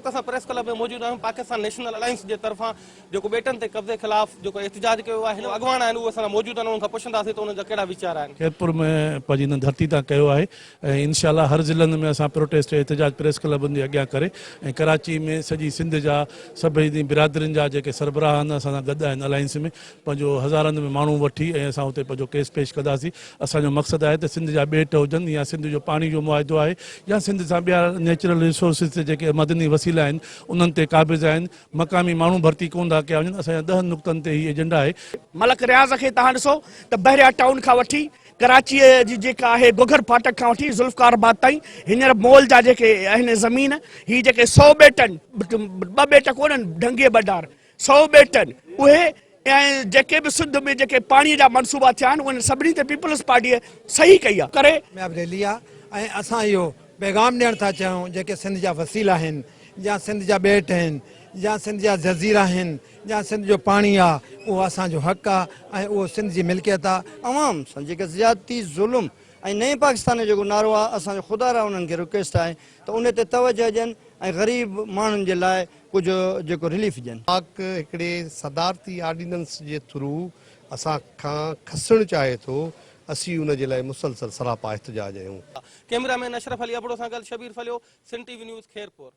وقت اسان press club ۾ موجود آهيون پاڪستان نيشنل الائنس جي طرفان جيڪو ٻيٽن تي قبضي خلاف جيڪو احتجاج ڪيو ويو آهي هن اڳواڻ آهن اهي اسان سان موجود آهن انهن کان پڇنداسين ته انهن جا ڪهڙا ويچار آهن. خيرپور ۾ پنهنجي هن ڌرتي تان ڪيو آهي ۽ انشاء الله هر ضلعن ۾ اسان پروٽيسٽ احتجاج پريس ڪلبن جي اڳيان ڪري ۽ ڪراچي ۾ سڄي سنڌ جا سڀئي برادرين جا جيڪي سربراهه آهن اسان سان گڏ آهن الائنس ۾ پنهنجو هزارن ۾ ماڻهو وٺي ۽ اسان اتي پنهنجو ڪيس پيش ڪنداسين. اسان جو مقصد آهي ته سنڌ جا ٻيٽ هجن يا سنڌ جو پاڻي جو معاهدو آهي يا سنڌ سان ٻيا نيچرل ريسورسز تي جيڪي معدني وسيلا آهن انهن تي قابض آهن مقامي ماڻهو ڀرتي ڪونه ٿا ڪيا وڃن اسان جا ڏهن نقطن تي هي ايجنڊا آهي. ملڪ رياض کي توهان ڏسو ته بحريا ٽائون کان وٺي ڪراچيء جي جيڪا آهي گوگهر ڦاٽڪ کان وٺي ذوالفقار آباد تائين هينئر مول جا جيڪي آهن زمين هي جيڪي سو ٻيٽن ٻه ٻيٽ ڪونهن ڍنگي ٻه ڊار سو ٻيٽن اهي ۽ جيڪي به سنڌ ۾ جيڪي پاڻي جا منصوبا ٿيا آهن انهن سڀني تي پيپلز پارٽيء صحيح ڪئي آهي. ڪري. ڪامياب ريلي آ ۽ اسان اهو پيغام ڏيڻ ٿا چاهيون جيڪي سنڌ جا وسيلا آهن يا سنڌ جا ٻيٽ آهن يا سنڌ جا جزيرا آهن يا سنڌ جو پاڻي آ اهو اسان جو حق آ ۽ اهو سنڌ جي ملڪيت آ. عوام سان جيڪا زيادتي ظلم ۽ نئين پاڪستان جو جيڪو نعرو آ اسان جو خدا را انهن کي رڪويسٽ آهي ته ان تي توجه ڏين ۽ غريب ماڻهن جي لاء ڪجهه جيڪو رليف ڏين. پاڪ هڪڙي صدارتي آرڊيننس جي ٿرو اسان کان کسڻ چاهي ٿو، اسين ان جي لاء مسلسل سراپا احتجاج آهيون. ڪئميرا مين اشرف علي ابڙو سان گڏ Shabbir Phalio, Sindh T V news, Khairpur.